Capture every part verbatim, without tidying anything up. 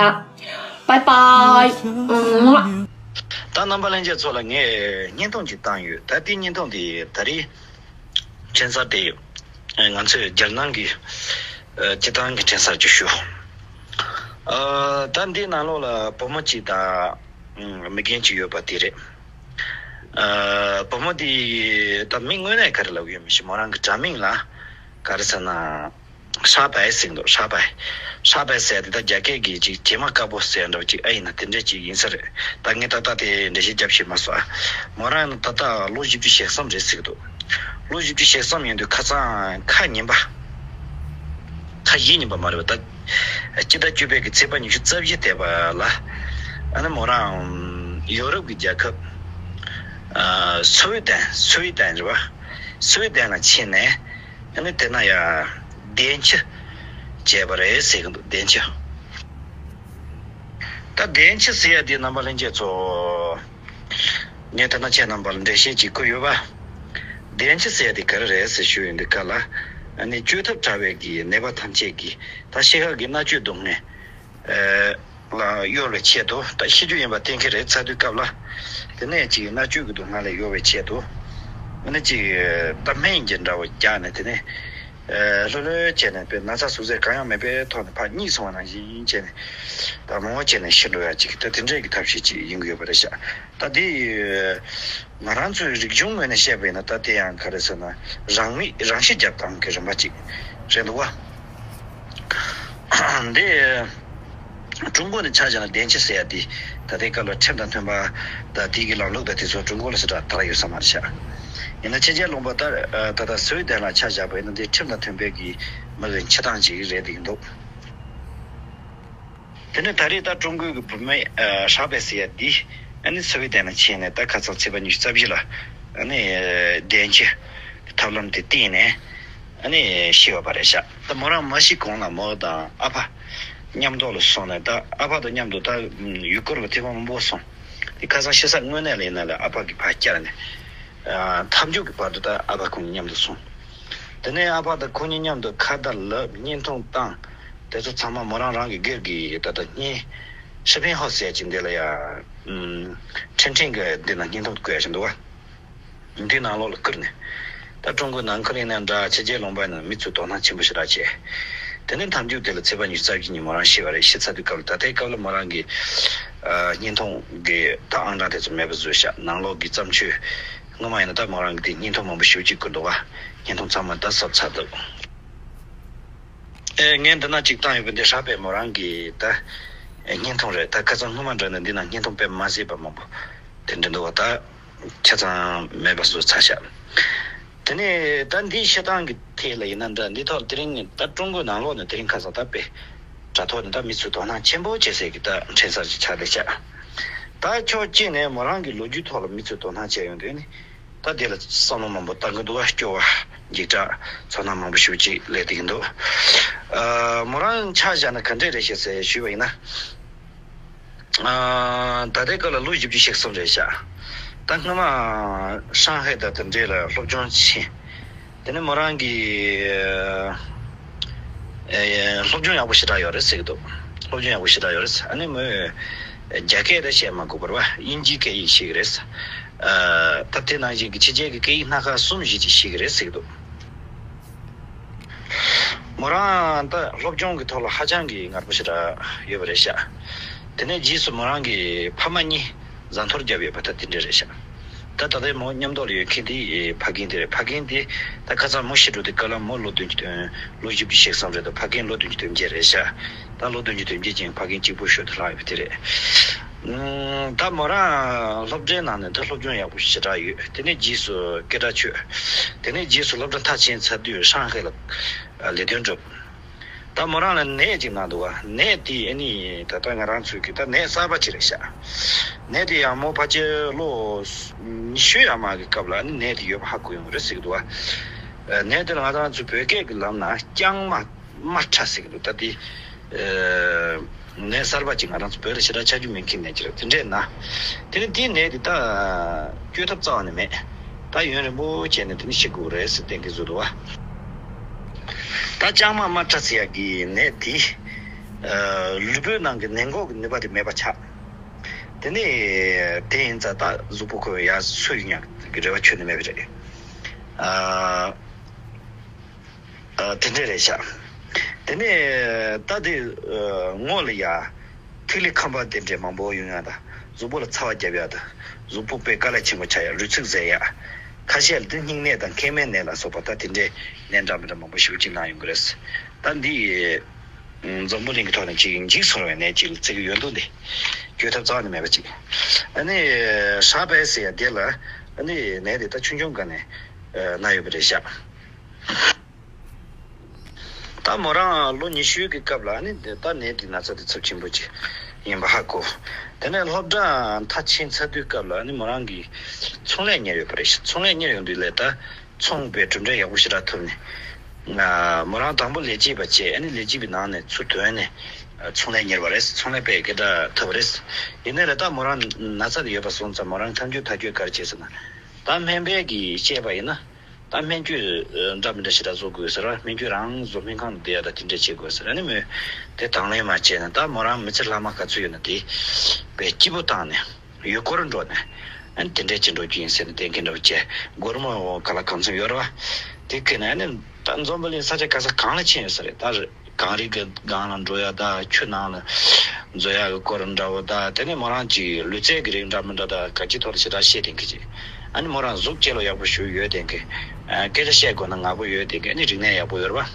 Bye bye. ད་རྣམ་པ་ལྷན་རྒྱས་ཚོ་ལ་ངས་བརྙན་ཐུང་ཅིག་བཏང་ཡོད། ད་དེའི་བརྙན་ཐུང་དེ་ད་རེས་འཕྲིན་གསར་དེ་ང་ཚོའི་རྒྱལ་ནང་གི་སྤྱི་བཏང་གི་འཕྲིན་གསར་ཅིག་ཞུ། ད་འདིའི་ནང་ལོགས་ལ་བུ་མོ་གཅིག་དང་མི་རྒན་གཅིག་ཡོད་པ་དེ་རེད། བུ་མོ་དེ་ད་མིང་དངོས་གནས་ག་རེ་ལབ་ཡོད་མི་ཤེས། མོ་རང་གི་དྲ་མིང་ལ་ག་རེ་ཟེར་ན། ཧྲ་པའི་ཟེར་གི་འདུག་ཧྲ་པའི། ཧྲ་པའི་ཟེར་དེ་ད་རྒྱ་སྐད་ཀྱི་ཅིག་གྲིབ་མ་དཀར་པོ་ཟེར་འདྲ་བ་ཅིག་ཨ་ཡིན་ན་དེ་འདྲ་ཅིག་ཡིན་ས་རེད། ད་ངས་ད་ལྟ་དེ་འགྲེལ་བཤད་རྒྱབ་ཤེས་མ་སོང་ཨ། མོ་རང་ད་ལྟ་ལོ་བཞི་བཅུ་ཞེ་གསུམ་རེད་ཟེར་གི་འདུག་ལོ་བཞི་བཅུ་ཞེ་གསུམ་ཡིན་དུས་ཁ་སང་ཁ་ཉིན་པ། ཁ་བཞི་ཉིན་པ་མ་རེད་པ་ད། སྤྱི་ཟླ་བཅུ་པའི་གི་ཚེས་པ་ཉི་ཤུ་རྩ་བཞི་དེ་པ་ལ། ཨ་ནི་མོ་རང་ཡོ་རོབ་ཀྱི་རྒྱལ་ཁབ་སུའེ་ཏན་སུའེ་ཏན་རེད་པ། སུའེ་ཏན་ལ་ཕྱིན་ནས། ཨ་ནི་དེ་ན་ཡ་བདེན་ཆ་བྱས་པ་རེད་ཟེར་གི་འདུག་བདེན་ཆ། ད་བདེན་ཆ་ཟེར་ཡ་དེ་རྣམ་པ་ལྷན་རྒྱས་ཚོ། ངས་ད་ན་ཁྱེད་རྣམ་པ་ལ་འགྲེལ་བཤད་ཅིག་བསྐུར་ཡོད་པ། བདེན་ཆ་ཟེར་ཡ་དེ་ག་རེ་རེད་ཟེར་ཞུ་ཡོང་དུས་སྐབས་ལ། ཨ་ནི་བཅོས་ཐབས་བྲལ་བའི་གི་ནད་པ་ཐམས་ཅད་ཀྱི་ད་ཤི་ཁ་གི་མནར་གཅོད་སྡུག་བསྔལ། ལ་གཡོལ་བའི་ཆེད་དུ་ད་ཤི་རྒྱུ་ཡིན་པ་གཏན་འཁེལ་རེད་ཚར་དུས་སྐབས་ལ། དེ་ནས་ཅིག་མནར་གཅོད་ཀྱི་སྡུག་བསྔལ་ལས་གཡོལ་བའི་ཆེད་དུ། ཨ་ནི་ཅིག་ད་སྨན་གྱི་འདྲ་བོ་རྒྱག་ནས་དེ་ནས། ལྷོད་ལྷོད་བྱས་ནས་དཔེ་ན་ཚ་ཟུག་གཟེར་གང་ཡང་མེད་པའི་ཐོག་ནས་ཕར་གཉིད་སོང་བ་ནང་བཞིན་བྱས་ནས། ད་མང་བོ་བྱས་ནས་ཤི་འགྲོ་ཡ་ཅིག་ད་དེ་འདྲས་ཀྱི་ཐབས་ཤེས་ཅིག་ཡིན་གྱི་ཡོད་པ་རེད་ཤག་ད་དེ། ང་རང་ཚོའི་རིག་གཞུང་ངོས་ནས་བཤད་པ་ཡིན་ན་ད་དེ་ཡང་ག་རེ་ཟེར་ན་རང་མི་རང་ཤི་རྒྱག་སྟངས་ཀྱི་རིམ་པ་ཅིག་རེད་འདུག་བ། འདི་ཀྲུང་གོ་ནས་ཆ་བཞག་ན་བདེན་ཆ་ཟེར་ཡ་དེ་ད་ལྟའི་སྐབས་ལ་ཁྲིམས་དང་མཐུན་པ་དང་དེ་གི་ལམ་ལུགས་དང་དེ་ཚོ་ཀྲུང་གོ་ལ་ཞེ་དྲག་དར་ཡོད་ས་མ་རེད་ཤག་ཡིན་ན་ཕྱི་རྒྱལ་ལུང་པ་ལྟར་ད་ལྟ་སུའེ་ཏན་ལ་ཆ་བཞག་པ་ཡིན་ན་འདི་ཁྲིམས་དང་མཐུན་པའི་གི་མི་གི་འཆི་སྟངས་ཅིག་རེད་འདུག་དེ་ནས་ད་རེས་ད་ཀྲུང་གོའི་གི་བུད་མེད་ཧྲ་པའེ་ཟེར་ཡ་འདི་ཨ་ནི་སུའེ་ཏན་ལ་ཕྱིན་ནས་ད་ཁ་སང་ཚེས་པ་ཉི་ཤུ་རྩ་བཞི་ལ་ཨ་ནི་བདེན་ཆ་ཐབས་ལམ་དེ་བསྟེན་ནས་ཨ་ནི་ཤི་བ་པ་རེད་ཤག་ད་མོ་རང་མ་ཤི་གོང་ལ་མོ་དང་ཨ་ཕ་མཉམ་དུ་ལ་སོང་ནས་ད་ཨ་ཕ་དང་མཉམ་དུ་ད་ཡུལ་སྐོར་བ་ཐེངས་མང་པོ་སོང་། དེ་ཁ་སང་ཤི་ས་དངོས་གནས་ལ་ཡིན་ན་ལ་ཨ་ཕ་གི་ཕར་བསྐྱལ་ནས། མཐའ་མཇུག་གི་བར་དུ་ད་ཨ་ཕ་ཁོང་གཉིས་མཉམ་དུ་སོང་། དེ་ནས་ཨ་ཕ་དང་ཁོང་གཉིས་མཉམ་དུ་ཁ་བརྡ་ལབ་བརྙན་ཐུང་བཏང་། དེ་ཚོ་ཚང་མ་མོ་རང་རང་གི་སྒེར་གྱི་ད་ལྟ་བརྙན་ཧྲི་ཕིན་ཧོ་ཟེར་གྱི་འདི་ལ་ཡ། ཁྲིན་ཁྲིན་གི་འདི་ན་བརྙན་ཐུང་བཀོད་ཡ་ཞིག་འདུག་བ། འདི་ནང་ལོགས་ལ་བསྐུར་ནས། ད་ཀྲུང་གོའི་ནང་ཁུལ་ཡིན་ན་འདྲ་ཕྱི་རྒྱལ་ལུང་པ་ཡིན་ན་མི་ཚོས་དོ་སྣང་ཆེན་པོ་ཞེ་དྲག་བྱས། དེ་ནས་མཐའ་མཇུག་དེ་ལ་ཚེས་པ་ཉི་ཤུ་རྩ་བཞི་ཉིན་མོ་རང་ཤི་བ་རེད། ཤི་ཚར་དུས་སྐབས་ལ་ད་ལྟའི་སྐབས་ལ་མོ་རང་གི་བརྙན་ཐུང་གི་ད་ཨང་གྲངས་དེ་ཚོ་མེད་པ་བཟོས་ཤག་ནང་ལོགས་ཀྱི་བརྩམས་ཆོས་སྔོན་མ་ཡིན་ན་ད་མོ་རང་གི་དེ་བརྙན་ཐུང་མང་པོ་ཞེ་པོ་ཅིག་བསྐུར་འདུག་བ། བརྙན་ཐུང་ཚང་མ་ད་གསོབ་ཚར་འདུག་ཨེ་ངས་འདི་ན་ཅིག་བཏང་ཡོད་པ་འདི་ཧྲ་པའེ་མོ་རང་གི་ད་བརྙན་ཐུང་རེད། ད་ཁ་སང་སྔོན་མ་འདྲ་ན་འདི་ན་བརྙན་ཐུང་དཔེ་མ་སྲིད་པ་མང་པོ་དེ་འདྲ་འདུག་བ། ད་ཆ་ཚང་མེད་པ་བཟོས་ཚར་ཤག་དེ་ནས་ད་འདིའི་བཤད་སྟངས་ཀྱི་ཐད་ལ་ཡིན་ན་འདྲ་འདི་ཐོག་དེ་རིང་ད་ཀྲུང་གོའི་ནང་ལོགས་ནས་དེ་རིང་ཁ་སང་ད་དཔེ་དྲ་ཐོག་ནས་ད་མི་ཚོས་དོ་སྣང་ཆེན་པོ་བྱེད་སའི་གི་ད་འཕྲིན་གསར་ཅིག་ཆགས་བསྡད་ཤག་ད་ཕྱོགས་གཅིག་ནས་མོ་རང་གི་ལོ་རྒྱུས་ཐོག་ལ་མི་ཚོས་དོ་སྣང་བྱས་ཡོང་དུས་ནི་ད་དེ་ལ་བསམ་བློ་མང་པོ་བཏང་གི་འདུག་བ། སྐྱོ་བ་འཇིགས་སྐྲག་ཚོར་སྣང་མང་པོ་ཞེ་པོ་ཅིག་སླེབས་བསྡད་ཀྱི་འདུག་ཨ་མོ་རང་ཆ་བཞག་ན་ག་འདྲས་རེད་ཤག་ཟེར་ཞུས་པ་ཡིན་ན། ཨ་ད་ལྟའི་སྐབས་ལ་ལོ་བཞི་བཅུ་ཞེ་གསུམ་རེད་ཤག་ད་སྔོན་མ་ཧྲང་ཧའེ་དང་དེ་འདྲས་ལ་སློབ་སྦྱོང་ཕྱིན། དེ་ནས་མོ་རང་གིས་ཨེ་སློབ་སྦྱོང་ཡག་པོ་ཞེ་དྲག་ཡོད་རེད་ཟེར་གྱི་འདུག་སློབ་སྦྱོང་ཡག་པོ་ཞེ་དྲག་ཡོད་རེད། ཨ་ནི་མོས་རྒྱ་སྐད་དེ་བཤད་མ་དགོས་པར་བ་དབྱིན་ཇིའི་སྐད་ཡིག་ཤེས་ཀྱི་རེད། ཨ་ད་དེ་ནང་བཞིན་གྱི་ཕྱི་རྒྱལ་གྱི་སྐད་ཡིག་སྣ་ཁ་གསུམ་བཞི་ཅིག་ཤེས་ཀྱི་རེད་ཟེར་གྱི་འདུག་མོ་རང་ད་སློབ་སྦྱོང་གི་ཐོག་ལ་ཧ་ཅང་གི་ངར་པོ་ཞེ་དྲག་ཡོད་པ་རེད་ཤག་དེ་ནས་རྗེས་སུ་མོ་རང་གི་ཕ་མ་གཉིས་ཟ་འཐོར་བརྒྱབ་ཡོད་པ་ད་དེ་འདྲ་རེད་ཤག་ད་ད་ལྟའི་མོ་མཉམ་དུ་ལ་ཡོད་མཁན་དེ་ཕ་རྒན་དེ་རེད། ཕ་རྒན་དེ་ད་ཁ་སང་མོ་ཤི་འགྲོ་དུས་སྐབས་ལ་མོ་ལོ་བདུན་ཅུ་དོན་ལོ་བཞི་བཅུ་ཞེ་གསུམ་རེད་འདུག་ཕ་རྒན་ལོ་བདུན་ཅུ་དོན་བརྒྱད་རེད་ཤག་ད་ལོ་བདུན་ཅུ་དོན་བརྒྱད་ཅན་ཕ་རྒན་གཅིག་པུ་ཤོར་དུ་ལྷག་ཡོད་པ་དེ་རེད། ད་མོ་རང་སློབ་གྲྭའི་ནང་ནས་ད་སློབ་སྦྱོང་ཡག་པོ་ཞེ་དྲག་ཡོད། དེ་ནས་རྗེས་སུ་སྐད་གྲགས་ཆོད། དེ་ནས་རྗེས་སུ་སློབ་གྲྭ་མཐར་ཕྱིན་ཚར་དུས་ཧྲང་ཧའེ་ལ་ལས་དོན་བསྒྲུབས། ད་མོ་རང་ལ་ནད་ཅིག་ན་འདུག་བ། ནད་དེ་ཨ་ནི་ད་ལྟ་ང་རང་ཚོའི་གི་ད་ནད་གསར་པ་ཅིག་རེད་ཤག་ནད་དེ་ཡང་མོ་ཕལ་ཆེར་ལོ་ཉི་ཤུ་ཡར་མར་གི་སྐབས་ལ་ཨ་ནི་ནད་དེ་ཡོད་པ་ཧ་གོ་ཡོང་གི་རེད་ཟེར་གི་འདུག་བ། ནད་དེ་ལ་ང་རང་ཚོའི་བོད་སྐད་ཀྱི་ལམ་ན་རྐྱང་མ་དམར་ཁྲ་ཟེར་གི་འདུག་ད་དེ་ནད་གསར་པ་ཅིག་ང་རང་ཚོ་བོད་ལ་ཞེ་དྲག་ཆ་རྒྱུས་མེད་མཁན་ནད་ཅིག་རེད། དེ་འདྲས་ན་དེ་ནི་དེའི་ནད་དེ་ད་བཅོས་ཐབས་རྩ་བ་ནས་མེད། ད་ཡུན་རིང་པོ་བྱས་ནས་དེ་ནི་ཤི་དགོས་རེད་ཟེར་བསྟན་གི་བཟོ་འདུག་བ། ད་ལྕང་མ་དམར་ཁྲ་ཟེར་ཡག་གི་ནད་དེ་ ལུས་པོའི་ནང་གི་ནད་འགོག་གི་ནུས་པ་དེ་མེད་པ་ཆགས། དེ་ནས་དེ་ཡིན་ཙང་ད་གཟུགས་པོ་ཁོ་ཡར་སོས་ཡོང་ཡག་གི་རེ་བ་ཁྱོན་ནས་མེད་པ་རེད། ཨ། དེ་འདྲས་རེད་ཤག་དེ་ནས་ད་དེ་སྔོན་ལ་ཡ་ཐིག་ལེ་ཁམས་པ་དེ་འདྲས་མང་པོ་ཡོང་ཡག་དང་། གཟུགས་པོ་ལ་ཚ་བ་རྒྱབ་ཡག་དང་། གཟུགས་པོ་དཔེ་དཀའ་ལས་ཆེན་པོ་ཆགས་ཡག་རུས་ཚིགས་ཟད་ཡག་ཁ་ཤས་ལ་དེ་སྙིང་ནད་དང་མཁལ་མའི་ནད་ལ་སོགས་པ་ད་དེ་འདྲས་ནད་འདྲ་མི་འདྲ་མང་པོ་ཞེ་པོ་ཅིག་ན་ཡོང་གི་རེད། ད་འདི་འཛམ་བུ་གླིང་གི་ཐོག་ནས་ཅིག་འཇིགས་སོང་བའི་ནད་ཅིག་ལ་བརྩི་གི་ཡོད་འདུག་འདི་བཅོས་ཐབས་རྩ་བ་ནས་མེད་པ་ཅིག་ཨ་ནི་ཧྲ་པའི་ཟེར་ཡག་དེ་ལ་ཨ་ནི་ནད་དེ་ད་ཆུང་ཆུང་སྒང་ནས་ན་ཡོད་པ་རེད་ཤག་ད་མོ་རང་ལོ་ཉི་ཤུའི་གི་སྐབས་ལ་ནི་ད་ནད་འདི་ན་ཚ་འདི་ཚབས་ཆེན་པོ་ཅིག་ཡིན་པ་ཧ་གོ། དེ་ནས་སློབ་གྲྭ་མཐར་ཕྱིན་ཚར་དུས་སྐབས་ལ་ནི་མོ་རང་གིས་ཚོང་ལས་གཉེར་ཡོད་པ་རེད། ཚོང་ལས་གཉེར་ཡོང་དུས་ལས་ད་ཚོང་པའི་གྲུབ་འབྲས་ཡག་པོ་ཞེ་དྲག་ཐོབ་ནས། མོ་རང་དང་པོ་ལས་བྱེད་པ་བྱས། ཨ་ནི་ལས་བྱེད་པའི་ནང་ནས་ཚུར་ཐོན་ནས་ཚོང་ལས་གཉེར་བ་རེད། ཚོང་ལས་དཔེ་སྐད་གྲགས་ཐོབ་པ་རེད། ཡིན་ནའི་ལས་ད་མོ་རང་ན་ཚ་དེ་ཡོད་པ་སོང་ཙང་མོ་རང་ཐག་གཅོད་ཐག་གཅོད་ག་རེ་བྱས་ཟེར་ན། ད་སྨན་པས་གིས་བཤད་པ་ཡིན་ན། ད་སྨན་བཅོས་འདྲ་མི་འདྲ་ཞེ་དྲག་བཟོ་དགོས་ཟེར་བ། སྨན་བཅོས་རང་བཟོ། སྨན་ཁང་དུ་བསྡད་ཡ་ད་དེ་འདྲ་བྱེད་དགོས་ཟེར། ཨ་ནི་མོས་དེ་དང་ལེན་མ་བྱས་ན་ད་མོ་རང་མི་ཚེ་ལྷག་མ་ག་ཚོད་ཡོད་ན་དེ་དཔེ་སྐྱིད་པོ་བཏང་ནས་ཡུལ་སྐོར་འགྲོ་ནས་ཨ་ནི་དེ་འདྲ་བྱེད་འགྲོ་རྒྱུ་ཡིན་ཟེར་ནས་གཏན་འཁེལ་འདྲ་བོ་བྱས། སྒོར་མོ་ག་ལ་གང་འཚམ་ཡོད་རེད་བ། དེ་ཁེལ་ནས་ཨ་ནི་ད་འཛམ་བུ་གླིང་ས་ཆ་ག་ས་གང་ལ་ཕྱིན་ཡོད་ས་རེད། ད་གངས་རི་གི་སྒང་ལ་འགྲོ་ཡ་ད་ཆུ་ནང་ལ་འཛུལ་ཡག་གི་སྐོར་འདྲ་བོ་ད། དེ་ནས་མོ་རང་གི་ལུས་རྩལ་གྱི་རིགས་འདྲ་མི་འདྲ་ད་ག་ཅིའི་ཐོག་ལ་ཞེ་དྲག་ཤེས་ལྡན་གྱི་ཅིག་ཨ་ནི་མོ་རང་གཟུགས་སྐྱེ་ལོ་ཡག་པོ་ཞིག་ཡོད་ལྡན་གྱི། ཨ། སྐད་ཆ་བཤད་དགོས་ན་ངག་པོ་ཡོད་ལྡན་གྱི། ཨ་ནི་རིག་གནས་ཡག་པོ་ཡོད་རེད་པ།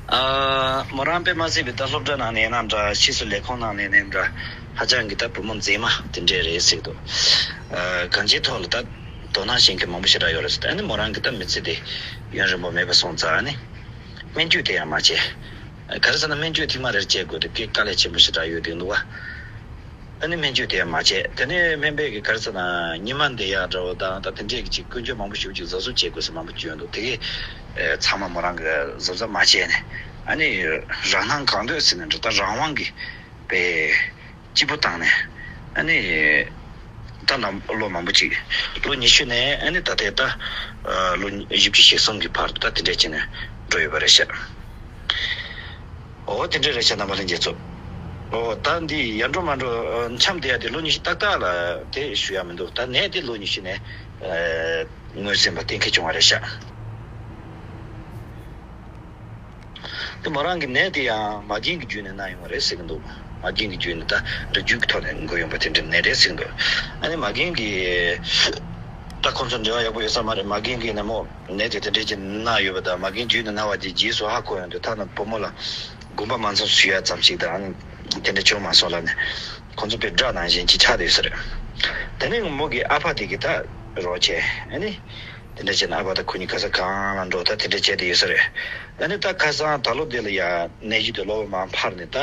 ཨ། མོ་རང་དཔེ་མ་སྲིད་པའི་ད་སློབ་གྲྭ་ནང་ནས་ཡིན་ན་འདྲ། ཕྱིས་སུ་ལས་ཁུངས་ནང་ནས་ཡིན་ན་འདྲ། ཧ་ཅང་གི་ད་བུ་མོ་མཛེས་མ་དེ་འདྲས་རེད་ཟེར་གྱི་འདུག་ཨ། གང་ཅིའི་ཐོག་ལ་ད་དོ་སྣང་བྱེད་མཁན་མང་པོ་ཞེ་དྲག་ཡོད་རེད་ཟེར། ཨ་ནི་མོ་རང་གི་ད་མི་ཚེ་དེ་ཡུན་རིང་པོ་མེད་པ་སོང་ཙང་། ཨ་ནི། སྨན་བཅོས་དེ་ཡང་མ་བྱས། ག་རེ་ཟེར་ན་སྨན་བཅོས་ཐེངས་མ་རེར་བྱེད་དགོས་དེ་དཀའ་ལས་ཆེན་པོ་ཞེ་དྲག་ཡོད་དེ་འདུག་བ། ཨ་ནི་སྨན་བཅོས་དེ་ཡང་མ་བྱས། དེ་ནས་སྨན་པས་ཀྱི་ག་རེ་ཟེར་ན་ཉི་མ་འདི་ཡག་འདྲ་བོ་དང་ད་དེ་འདྲས་ཀྱི་ཅིག་ཀུན་སྤྱོད་མང་པོ་ཞིག་ཅིག་གཟབ་གཟབ་བྱེད་དགོས་ཟེར་མང་པོ་བརྗོད་འདུག་དེ་གས་ཚང་མ་མོ་རང་གི་གཟབ་གཟབ་མ་བྱས་ནས། ཨ་ནི་རང་སྣང་གང་འདོད་ཟེར་ནས་འགྲོ། ད་རང་དབང་གི་པའི་སྐྱིད་པོ་བཏང་ནས། ཨ་ནི། ད་ལམ་ལོ་མང་པོ་ཅིག་ལོ་ཉི་ཤུ་ནས་ཨ་ནི་ད་ལྟའི་ད་ལོ་བཞི་བཅུ་ཞེ་གསུམ་གྱི་བར་དུ་ད་དེ་འདྲས་བྱས་ནས་འགྲོ་ཡོད་པ་རེད་ཤག་འོ་དེ་འདྲས་རེད་ཤག་རྣམ་པ་ལྷན་རྒྱས་ཚོ། འོ་ད་འདི་ཡར་འགྲོ་མར་འགྲོ་འཆམ་བསྡད་ཡ་དེ་ལོ་ཉི་ཤུ་ཏག་ཏག་ལ་དེ་ཞུ་ཡ་མི་འདུག་ད་ནད་དེ་ལོ་ཉི་ཤུ་ནས་ངོས་ཟིན་པ་གཏན་འཁེལ་བྱུང་བ་རེད་ཤག་དེ་མོ་རང་གི་ནད་དེ་ཡང་མ་རྒན་གྱི་བརྒྱུད་ནས་ན་ཡོང་བ་རེད་ཟེར་གྱི་འདུག་མ་རྒན་གྱི་བརྒྱུད་ནས་ད་རིགས་རྒྱུད་ཀྱི་ཐོག་ནས་འགོས་ཡོང་བ་དེ་འདྲའི་ནད་རེད་ཟེར་གྱི་འདུག་ཨ་ནི་མ་རྒན་གྱི་ད་ཁོང་ཚོ་འབྲེལ་བ་ཡག་པོ་ཡོད་ས་མ་རེད། མ་རྒན་གྱི་ནད་མོ་ནད་དེ་དེ་འདྲས་ཀྱི་ན་ཡོད་པ་དང་། མ་རྒན་བརྒྱུད་ནས་ན་བ་དེ་རྗེས་སུ་ཧ་གོ་ཡོང་དུས་ཐ་ན་བུ་མོ་ལ་དགོངས་པ་མ་ཚོམས་ཞུ་ཡ་ཙམ་ཞིག་དང་། ཨ་ནི་དེ་འདྲ་བྱུང་མ་སོང་ལབ་ནས་ཁོང་ཚོ་དཔེ་དགྲ་ནང་བཞིན་གྱི་ཆགས་བསྡད་ཡོད་ས་རེད། དེ་ནས་མོ་གི་ཨ་ཕ་དེ་གི་ད་རོགས་བྱས། ཨ་ནི། དེ་འདྲ་བྱས་ན་ཨ་ཕ་དང་ཁོ་གཉིས་ག་ས་གང་ལ་འགྲོ། ད་དེ་འདྲ་བྱས་ཏེ་ཡོད་ས་རེད། ཨ་ནི་ད་ཁ་སང་ད་ལོ་འདི་ལ་ཡ་ནད་གཞི་དེ་གློ་བུར་མར་འཕར་ནས་ད་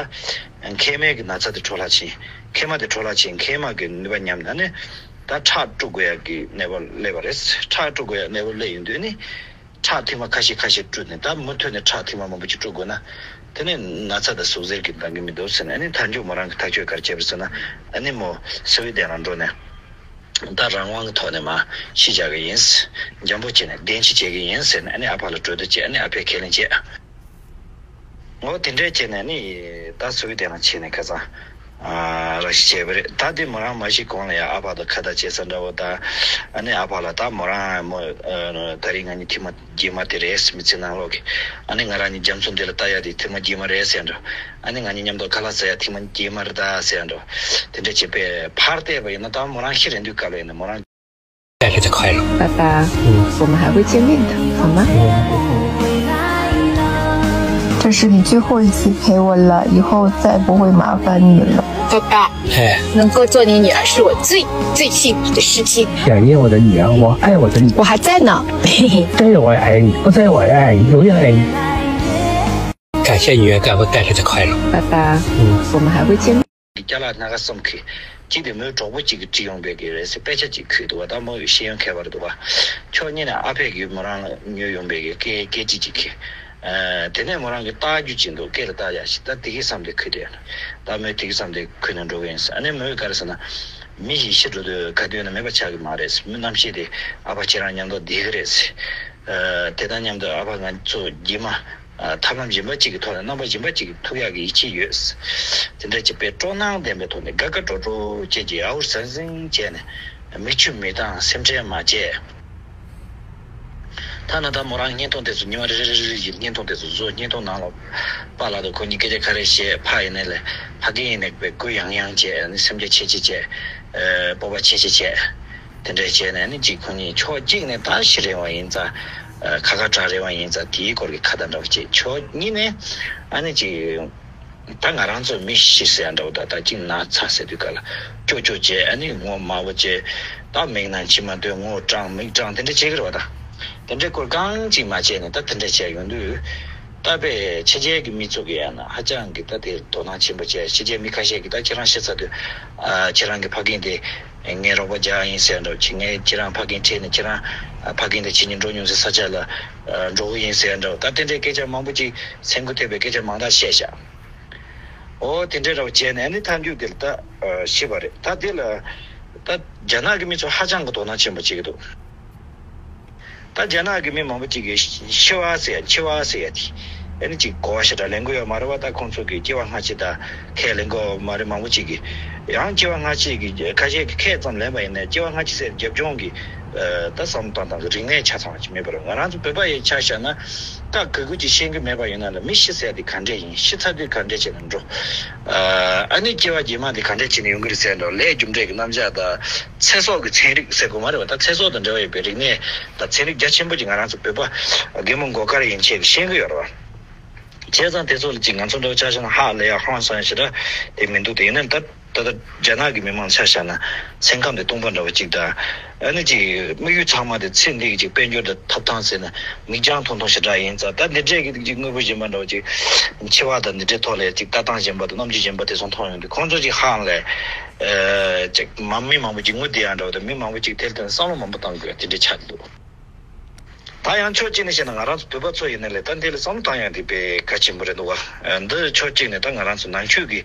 མཁལ་མའི་གི་ན་ཚ་དེ་འཕྲོ་བརླག་ཕྱིན། མཁལ་མ་དེ་འཕྲོ་བརླག་ཕྱིན། མཁལ་མ་གི་ནུས་པ་ཉམས་ནས་ཨ་ནི་ད་ཁྲག་དཀྲུག་དགོས་ཡ་གི་གནས་བབ་སླེབས་པ་རེད། ཁྲག་དཀྲུག་དགོས་ཡ་གནས་བབ་སླེབས་ཡོང་དུས་ནི་ཁྲག་ཐེངས་མ་ཁ་ཤས་ཁ་ཤས་དཀྲུགས་ནས། ད་མུ་མཐུད་ནས་ཁྲག་ཐེངས་མ་མང་པོ་ཅིག་དཀྲུག་དགོས་ན་དེ་ནི་ན་ཚ་དང་ཟུག་གཟེར་གྱིས་འདང་གི་མི་འདུག་ཟེར་ནས། ཨ་ནི་མཐའ་མཇུག་མོ་རང་གི་ཐག་གཅོད་ག་རེ་བྱས་པ་རེད་ཟེར་ན། ཨ་ནི་མོ་སི་ཝི་ཌེན་ལ་འགྲོ་ནས། ད་རང་དབང་གི་ཐོག་ནས་མར་ཤི་བྱ་གི་ཡིན། འཇམ་པོ་བྱས་ནས་བདེན་ཅིག་བྱེད་ཀྱི་ཡིན་ཟེར་ནས། ཨ་ནི་ཨ་ཕ་ལ་གྲོས་བསྡུར་བྱས། ཨ་ནི་ཨ་ཕས་ཁས་ལེན་བྱས། འོ་དེ་འདྲས་བྱས་ནས་ནི་ད་སི་ཝི་ཌེན་ལ་ཕྱིན་ནས་ཁ་སང་ཨ་ར་ཤི་བྱས་པ་རེད། ད་དེ་མོ་རང་མ་ཤི་གོང་ལ་ཡང་ཨ་ཕ་དང་ཁ་བརྡ་བྱེད་ས་འདྲ་བོ་དང་། ཨ་ནི་ཨ་ཕ་ལ་ད་མོ་རང་མོ་ཨ་ད་རིང་ང་གཉིས་ཐེངས་མ་རྗེས་མ་དེ་རེད། མི་ཚེ་ནང་ལོགས་ཀྱི། ཨ་ནི་ང་རང་གཉིས་རྒྱ་མཚོ་འདི་ལ་ལྟ་ཡ་དེ་ཐེངས་མ་རྗེས་མ་རེད་ཟེར་འགྲོ། ཨ་ནི་ང་གཉིས་མཉམ་དུ་ཁ་ལག་ཟ་ཡ་ཐེངས་མ་རྗེས་མ་རེད་ད་ཟེར་འགྲོ། དེ་འདྲ་བྱས་པས་ཕར་བལྟས་པ་ཡིན་ན་ད་མོ་རང་ཤི་རན་དུས་སྐབས་ལ་ཡིན་ན་མོ་རང་带着快乐。爸爸，我们还会见面的，好吗？这是你最后一次陪我了，以后再不会麻烦你了。爸爸，哎，能够做你女儿是我最最幸福的事情。想念我的女儿，我爱我的女儿。我还在呢。在我爱你，不在我爱你，永远爱你。感谢女儿给我带来的快乐。爸爸，我们还会见面。 ཅ་ལག་སྣ་ཁ་གསུམ་ཁུར། གཅིག་དེ་མོའི་གྲོགས་པོ་གཅིག་གིས་བྲིས་ཡོང་བའི་གི་རེད་ཟེར། དཔེ་ཆ་གཅིག་ཁུར་འདུག་བ། ད་མོ་ཡི་ཤེས་ཡོན་མཁས་པ་རེད་འདུག་བ། ཕྱོགས་གཉིས་ནས་ཨ་ཕས་གི་མོ་རང་ལ་ཉོས་ཡོང་བའི་གི་སྐད་སྐད་ཅིག་གཅིག་ཁུར། ཨ། དེ་ནས་མོ་རང་གིས་ལྟ་རྒྱུ་ཅིག་འདུག་སྐེ་ལ་བཏགས་ཡ་ཞིག་ད་དེ་གི་བསམ་སྟེ་ཁུར་དེ། ད་མོས་དེ་གི་བསམ་སྟེ་ཁུར་ནས་འགྲོ་གི་ཡིན་ཟེར། ཨ་ནི་མོས་ག་རེ་ཟེར་ན། མི་ཞིག་ཤི་འགྲོ་དུས་ག་དུས་ན་མེད་པ་ཆགས་ཀྱི་མ་རེད། མི་རྣམ་ཤེས་དེ་ཨ་ཕ་ཁྱེད་རང་མཉམ་དུ་བསྡད་ཀྱི་རེད་ཟེར། ཨ། དེ་དང་མཉམ་དུ་ཨ་ཕ་ང་ཚོ་རྗེས་མ། ཐབས་ལམ་གཞན་པ་གཅིག་གི་ཐོག་ནས་རྣམ་པ་གཞན་པ་གཅིག་གིས་ཐུག་ཡག་གི་ཡིད་ཆེས་ཡོད། དེ་འདྲ་བྱས་པའི་སྤྲོ་སྣང་ལྡན་པའི་ཐོག་ནས་དགའ་དགའ་སྤྲོ་སྤྲོ་བྱས་ཀྱི་ཨའུ་ཟང་ཟིང་བྱས་ནས་མིག་ཆུ་མི་བཏང་སེམས་ཁྲལ་མ་བྱས། ཐ་ན་ད་མོ་རང་བརྙན་ཐུང་དེ་ཚོ་ཉི་མ་རེ་རེ་རེ་རེ་བཞིན་བརྙན་ཐུང་དེ་ཚོ་བཟོ། བརྙན་ཐུང་ནང་ལ་པཱ་ལགས་དང་ཁོ་གཉིས་སྐད་ཆ་ག་རེ་བཤད་ཕ་ཡིན་ནའི་ལས་ཕ་རྒན་ཡིན་ནའི་དཔེ་གུ་ཡངས་ཡངས་བྱས་ནས་སེམས་རྒྱ་ཆེ་ཆེ་བྱས། སྤོབས་པ་ཆེ་ཆེ་བྱས། དེ་འདྲ་བྱས་ནས་ནི་གཅིག་ཁོ་གཉིས་ཕྱོགས་གཅིག་ནས་ད་ཤི་རན་པ་ཡིན་ཙང་། ཁ་ཁ་གྲག་རན་པ་ཡིན་ཙང་དེའི་སྐོར་གྱི་ཁ་བརྡ་འདྲ་བོ་བྱས། ཕྱོགས་གཉིས་ནས་ཨ་ནི་གཅིག་ད་ང་རང་ཚོ་མི་ཤི་ཟེར་ཡ་འདྲ་བོ་དང་ད་གཅིག་ན་ཚ་ཟེར་དུས་ག་ལ་ཅོ་ཅོ་བྱས། ཨ་ནི་ངོ་མ་བོ་བྱས། ད་མིག་ནང་མཆི་མ་འདོན། ངོ་སྐྲངས་མིག་སྐྲངས་དེ་འདྲ་བྱེད་ཀྱི་རེད་པ། ད་དེ་འདྲའི་སྐོར་གང་གཅིག་མ་བྱས་ནས་ད་དེ་འདྲ་བྱས་ཡོང་དུས། ད་དཔེ་ཕྱི་རྒྱལ་གྱི་མི་ཚོ་གི་ཡང་ན་ཧ་ཅང་གི་ད་དེ་དོ་སྣང་ཆེན་པོ་བྱས། ཕྱི་རྒྱལ་མི་ཁ་ཤས་ཀྱིས་ད་ཁྱེད་རང་ཤི་ཚར་དུས་ཨ་ཁྱེད་རང་གི་ཕ་རྒན་དེ་ངའི་རོགས་པ་རྒྱག་ཡིན་ཟེར་འདྲ་བོ་བྱས། ངས་ཁྱེད་རང་ཕ་རྒན་ཁྲིད་ནས་ཁྱེད་རང་ཕ་རྒན་དེ་ཁྱེད་གཉིས་འགྲོ་མྱོང་སའི་ས་ཆ་ལ་འགྲོ་གི་ཡིན་ཟེར་འདྲ་བོ། ད་དེ་འདྲའི་སྐད་ཆ་མང་པོ་ཅིག་སེམས་འགུལ་ཐེབས་པའི་སྐད་ཆ་མང་དག་བཤད་ཤག་འོ་དེ་འདྲའི་འདྲ་བོ་བྱས་ནས་ཨ་ནི་མཐའ་མཇུག་དེ་ལ་ད་ཤི་བ་རེད། ད་དེ་ལ་ད་རྒྱ་ནག་གི་མི་ཚོ་ཧ་ཅང་གི་དོ་སྣང་ཆེན་པོ་བྱེད་ཀྱི་འདུག་ད་རྒྱ་ནག་གི་མི་མང་པོ་ཅིག་གིས་འཆི་བ་ཟེར་ཡ་འཆི་བ་ཟེར་ཡ་དེ་ཨ་ནི་ཅིག་གོ་བ་ཞེ་དྲག་ལེན་གྱི་ཡོད་མ་རེད་པ། ད་ཁོང་ཚོ་གིས་སྐྱེ་བ་སྔ་ཕྱི་དང་ཁས་ལེན་གྱི་ཡོད་མ་རེད། མང་པོ་ཅིག་གིས་ཡང་སྐྱེ་བ་སྔ་ཕྱི་གི་ཁ་ཤས་ཀྱིས་ཁས་ཙམ་ལེན་པ་ཡིན་ནའི་སྐྱེ་བ་སྔ་ཕྱི་ཟེར་རྒྱབ་ལྗོངས་ཀྱི་ད་བསམ་བློ་བཏང་སྟངས་ཀྱི་རིག་གནས་ཆ་ཚང་བ་ཅིག་མེད་པ་རེད། ང་རང་ཚོ་བོད་པ་ཡི་ཆ་བཞག་ན་ད་ག་གུ་ཅིག་ཤེས་ཀྱི་མེད་པ་ཡིན་ན་ལ་མི་ཤི་ཟེར་ཡ་དེ་ག་འདྲས་ཡིན། ཤི་ཚར་དུས་ག་འདྲས་བྱས་ནས་འགྲོ། ཨ་ནི་སྐྱེ་བ་རྗེས་མ་དེ་ག་འདྲས་བྱས་ནས་ཡོང་གི་རེད་ཟེར་འགྲོ། ལས་རྒྱུ་འབྲས་ཀྱི་རྣམ་གཞག་དང་། ཚེ་སྲོག་གི་ཚན་རིག་ཟེར་དགོས་མ་རེད་པ། ད་ཚེ་སྲོག་དང་འབྲེལ་བ་ཡོད་པའི་རིག་གནས་དང་ཚན་རིག་རྒྱ་ཆེན་པོ་ཅིག་ང་རང་ཚོ་བོད་པ་རྒན་མོ་མགོ་དཀར་ཡན་ཆད་ཀྱིས་ཤེས་ཀྱི་ཡོད་རེད་པ། བྱས་ཙང་དེ་ཚོ་ལ་ཅིག་ང་ཚོ་འདྲ་བོ་ཆ་བཞག་ན་ཧ་ལས་ཡ་ཧང་སང་ཡ་ཞེ་དྲག་དེ་མི་འདུག་དེ་ཡིན་ན་ད་ད་ལྟ་རྒྱ་ནག་གི་མི་མང་ཆ་བཞག་ན་སེམས་ཁམས་དེ་སྟོང་པ་འདྲ་བོ་ཅིག་དང་། ཨ་ནི་ཅིག་དམིགས་ཡུལ་ཚང་མ་དེ་ཚེ་འདི་གི་ཅིག་དཔལ་འབྱོར་དང་ཐོབ་ཐང་ཟེར་ན་མིག་རྒྱང་ཐུང་ཐུང་ཞེ་དྲག་ཡིན་ཙང་། ད་འདི་འདྲས་ཀྱི་ཅིག་དངོས་པོ་གཞན་པ་འདྲ་བོ་ཅིག་འཆི་བ་དང་འདི་འདྲའི་ཐོག་ལ་ཅིག་ལྟ་སྟངས་གཞན་པ་དང་རྣམ་འགྱུར་གཞན་པ་དེ་ཚོ་མཐོང་ཡོང་དུས་ཁོང་ཚོ་ཅིག་ཧང་ལས། ཅིག་མ་མི་མང་པོ་ཅིག་ངུ་བསྡད་ཡ་འདྲ་བོ་དང་མི་མང་པོ་ཅིག་དེར་བརྟེན་བསམ་བློ་མང་པོ་བཏང་དགོས་དེ་འདྲ་ཆགས་འདུག་ད་ཡང་ཕྱོགས་གཅིག་ནས་བཤད་ན་ང་རང་ཚོ་བོད་པ་ཚོ་ཡིན་ན་ལས་ད་འདི་ལ་བསམ་བློ་བཏང་ཡ་འདི་དཔེ་གལ་ཆེན་པོ་རེད་འདུག་བ། འདི་ཕྱོགས་གཅིག་ནས་ད་ང་རང་ཚོ་ནང་ཆོས་ཀྱི་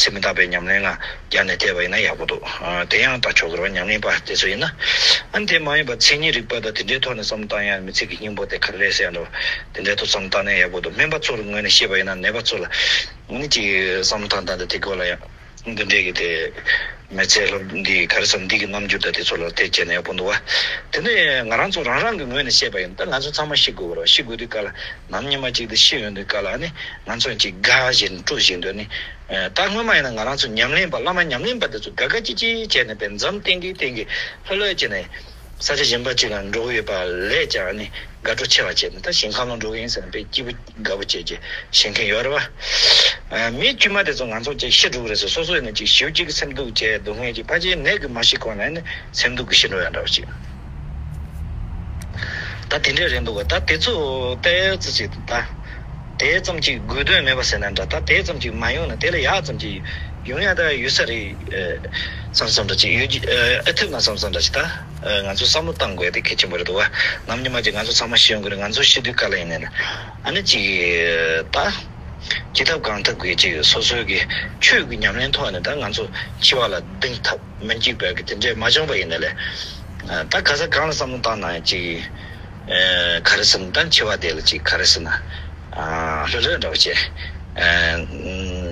ཚེ་མི་རྟག་པའི་ཉམས་ལེན་ལ་བསྐྱར་ནས་བལྟས་པ་ཡིན་ན་ཡག་པོ་འདུག་དེ་ཡང་ད་ཆོག་གི་རེད་བ། ཉམས་ལེན་པ་དེ་ཚོ་ཡིན་ན། ཨ་ནི་དེ་མ་ཡིན་པ་མཚན་ཉིད་རིག་པ་དང་དེ་འདྲའི་ཐོག་ནས་བསམ་བློ་བཏང་ཡ། མི་ཚེ་གི་སྙིང་པོ་དེ་ག་རེ་རེད་ཟེར་ཡ་འདྲ་བོ་དེ་འདྲའི་ཐོག་བསམ་བློ་བཏང་ན་ཡག་པོ་འདུག་སྨན་པ་ཚོ་ལ་ངོས་ནས་བཤད་པ་ཡིན་ན་ནད་པ་ཚོ་ལ་ཨ་ནི་ཅིག་བསམ་བློ་བཏང་སྟངས་དང་དེ་སྐོར་ལ་ཡང་། འདི་འདྲས་ཀྱི་དེ། མི་ཚེ་སློབ་འདི་ག་རེ་ཟེར་འདི་གི་རྣམ་འགྱུར་དང་དེ་ཚོ་ལ་དེ་བྱས་ན་ཡག་པོ་འདུག་བ། དེ་ནས་ང་རང་ཚོ་རང་རང་གི་ངོས་ནས་བཤད་པ་ཡིན་ད་ང་ཚོ་ཚང་མ་ཤི་དགོས་པ་རེད། ཤི་དགོས་དུས་སྐབས་ལ་ནམ་ཉི་མ་གཅིག་དེ་ཤི་ཡོང་དུས་སྐབས་ལ་ཨ་ནི་ང་ཚོ་ཅིག་དགའ་བཞིན་སྤྲོ་བཞིན་དུ་ནི། ད་སྔོན་མ་ཡིན་ན་ང་རང་ཚོ་ཉམས་ལེན་པ་བླ་མ་ཉམས་ལེན་པ་དེ་ཚོ་དགའ་དགའ་སྐྱིད་སྐྱིད་བྱས་ནས་པའི་འཛུམ་བསྟན་གྱིན་བསྟན་གྱིན་ལྷོད་ལྷོད་བྱས་ནས། ས་ཆ་གཞན་པ་ཅིག་ལ་འགྲོ་གི་ཡོད་པ་ལས་ཀྱང་ནི་དགའ་སྤྲོ་ཆེ་བ་བྱས་ནས་ད་ཞིང་ཁམས་ལ་འགྲོ་གི་ཡིན་ཟེར་ནས་དཔེ་སྐྱིད་པོ་དགའ་པོ་བྱས་ཀྱི་ཞེན་མཁན་ཡོད་རེད་བ། མི་དཀྱུས་མ་དེ་ཚོ་ང་ཚོ་ཅིག་ཤི་འགྲོ་གི་རེད་ཟེར་སོ་སོ་ཡིན་ན་ཅིག་ཞེ་པོ་ཅིག་གི་སེམས་སྡུག་བྱས་སྡུག་བསྔལ་ཅིག་ཕལ་ཆེར་ནད་ཀྱིས་མ་ཤི་གོང་ནས་ནི་སེམས་སྡུག་གིས་ཤི་འགྲོ་ཡ་འདྲ་བ་ཅིག་ད་དེ་འདྲས་རེད་འདུག་ག་ད་དེ་ཚོ་ཏོག་ཙམ་ཅིག་ད་དེ་ཙམ་ཅིག་དགོས་དོན་མེད་པ་ཟེར་ན་འདྲ། ད་དེ་ཙམ་ཅིག་མ་ཡོང་ན་དེ་ལ་ཡག་ཙམ་ཅིག་ཡོང་ཡ་ད་ཡོད་ས་རེད་བསམ་བསམ་འདྲ་ཅིག་ཡོད་ཨེ་ཐུབ་ན་བསམ་བསམ་འདྲ་ཅིག་ད། ང་ཚོ་བསམ་བློ་བཏང་དགོས་དེ་གལ་ཆེན་པོ་རེད་འདུག་བ། ནམ་ཉི་མ་ཅིག་ང་ཚོ་ཚང་མ་ཤི་ཡོང་གི་རེད། ང་ཚོ་ཤི་དུས་སྐབས་ལ་ཡིན་ནའི་ལ་ཨ་ནི་ཅིག་ད་ཅི་ཐབས་གང་ཐབས་ཀྱིས་ཅིག་སོ་སོའི་གི་ཆོས་ཀྱི་ཉམས་ལེན་ཐོག་ནས་ད་ང་ཚོ་འཆི་བ་ལ་གདེང་ཐབས་མི་འཇིགས་པའི་གི་དེ་འདྲས་མ་བྱུང་བ་ཡིན་ནའི་ལ་ད་ག་ས་གང་ལ་བསམ་བློ་བཏང་ན་ཅིག་ག་རེ་ཟེར་ན་ད་འཆི་བ་དེ་ལ་ཅིག་ག་རེ་ཟེར་ན། ལྷོད་ལྷོད་འདྲ་བོ་བྱས།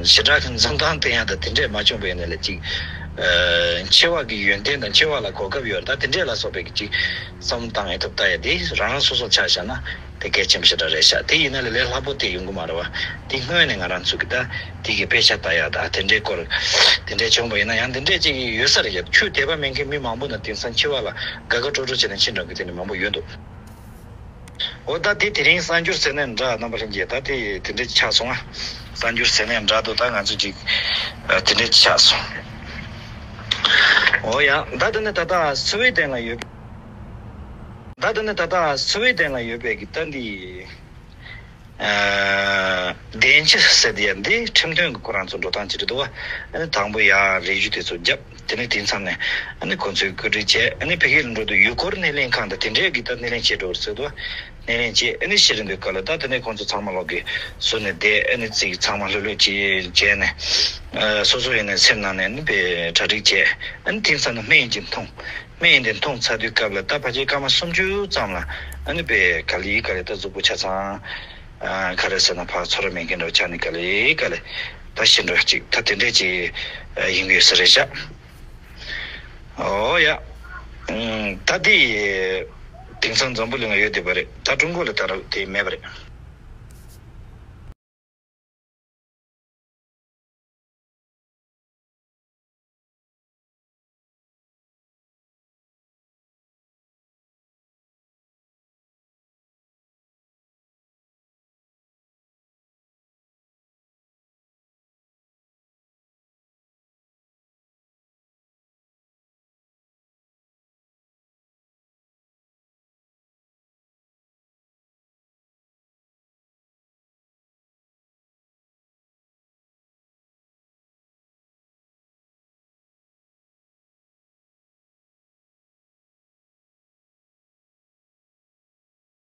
ཞེ་དྲག་གི་འཛུམ་མདངས་སྟོན་ཡག་དང་དེ་འདྲས་མ་བྱུང་བའི་ནས་ལ་ཅིག་འཆི་བ་གི་ཡོན་ཏན་དང་འཆི་བ་ལ་གོ་སྐབས་ཡོད་ད་དེ་འདྲས་ལ་སོགས་པའི་གི་ཅིག་བསམ་བློ་བཏང་ཡས་ཐུབ་ལྟ་ཡ་དེ་རང་རང་སོ་སོར་ཆ་བཞག་ན་དེ་གལ་ཆེན་པོ་ཞེ་དྲག་རེད་ཤག་དེ་ཡིན་ན་ལས་ལས་སླ་པོ་དེ་ཡོང་གི་མ་རེད་བ། དེ་སྔོན་ནས་ང་རང་ཚོ་གི་ད་དེ་གི་དཔེ་ཆ་ལྟ་ཡག་ད་དེ་འདྲས་སྐོར་དེ་འདྲས་བྱུང་བ་ཡིན་ན་ཡང་དེ་འདྲས་ཅིག་ཡོད་ས་རེད་ཡ། ཆོས་དད་པ་མེད་མཁན་མི་མང་པོ་ན་དེང་སང་འཆི་བ་ལ་དགའ་དགའ་སྤྲོ་སྤྲོ་བྱས་ནས་ཕྱིན་འགྲོ་གི་དེ་འདྲ་མང་པོ་ཡོད་འདུག་འོ་ད་དེ་དེ་རིང་གསར་འགྱུར་ཟེར་ནས་འདྲ་རྣམ་པ་ལྷན་རྒྱས་ད་དེ་དེ་འདྲ་ཆགས་སོང་ང་། གསར་འགྱུར་ཟེར་ནས་འདྲ་འདུག་ད་ང་ཚོ་ཅིག་དེ་འདྲ་ཆགས་སོང་། འོ་ཡ་ད་དེ་ནས་ད་ལྟ་སུ་ཝེ་ཏེན་ལ་ཡོད། ད་དེ་ནས་ད་ལྟ་སུ་ཝེ་ཏེན་ལ་ཡོད་པའི་གི་ད་འདི། བདེན་ཆ་ཟེར་དེ་ཡང་འདི་ཁྲིམས་དོན་གྱི་ཁོ་རང་ཚོ་འགྲོ་སྟངས་ཅིག་རེད་འདུག་བ། ཨ་ནི་དང་པོ་ཡར་རེ་ཞུ་དེ་ཚོ་བརྒྱབ། དེ་ནས་དེང་མཚམས་ནས་ཨ་ནི་ཁོ་ཚོས་བཀོད་སྒྲིག་བྱས། ཨ་ནི་ཕ་གི་ལ་འགྲོ་དུས་ཡུལ་སྐོར་སྣེ་ལེན་ཁང་དང་དེ་འདྲས་ཀྱི་ད་སྣེ་ལེན་བྱེད་འགྲོ་གི་རེད་ཟེར་འདུག་བ། སྣེ་ལེན་བྱས་ཨ་ནི་ཤི་རན་དུས་སྐབས་ལ་ད་དེ་ནས་ཁོ་ཚོ་ཚང་མ་ལོག་གི་ཟུར་ནས་བསྡད། ཨ་ནི་ཅིག་ཚང་མ་ལྷོད་ལྷོད་ཅིག་བྱས་ནས་སོ་སོ་ཡིན་ནའི་སེམས་ནང་ནས་ཨ་ནི་དཔེ་གྲ་སྒྲིག་བྱས། ཨ་ནི་དེང་མཚམས་ནས་སྨན་གྱིས་འཐུང་། སྨན་དེ་འཐུང་ཚར་དུས་སྐབས་ལ་ད་ཕལ་ཆེར་སྐར་མ་སུམ་ཅུ་ཙམ་ལ་ཨ་ནི་དཔེ་ག་ལེ་ག་ལེ་ད་གཟུགས་པོ་ཆ་ཚང་ ཨ་ག་རེ་ཟེར་ན་ཕར་ཚོར་བ་མེད་མཁན་འདྲ་བོ་ཆགས་ནས་ག་ལེ་ག་ལེ་ད་ཤི་འགྲོ་ཡ་ཅིག་ད་དེ་འདྲས་ཅིག་ཨ་ཡིན་གྱི་ཡོད་ས་རེད་ཤག་ཨོ་ཡ། ཨུམ། ད་དེ་དེང་སང་འཛམ་བུ་གླིང་ལ་ཡོད་བསྡད་པ་རེད། ད་ཀྲུང་གོ་ལ་ད་རུང་དེ་མེད་པ་རེད།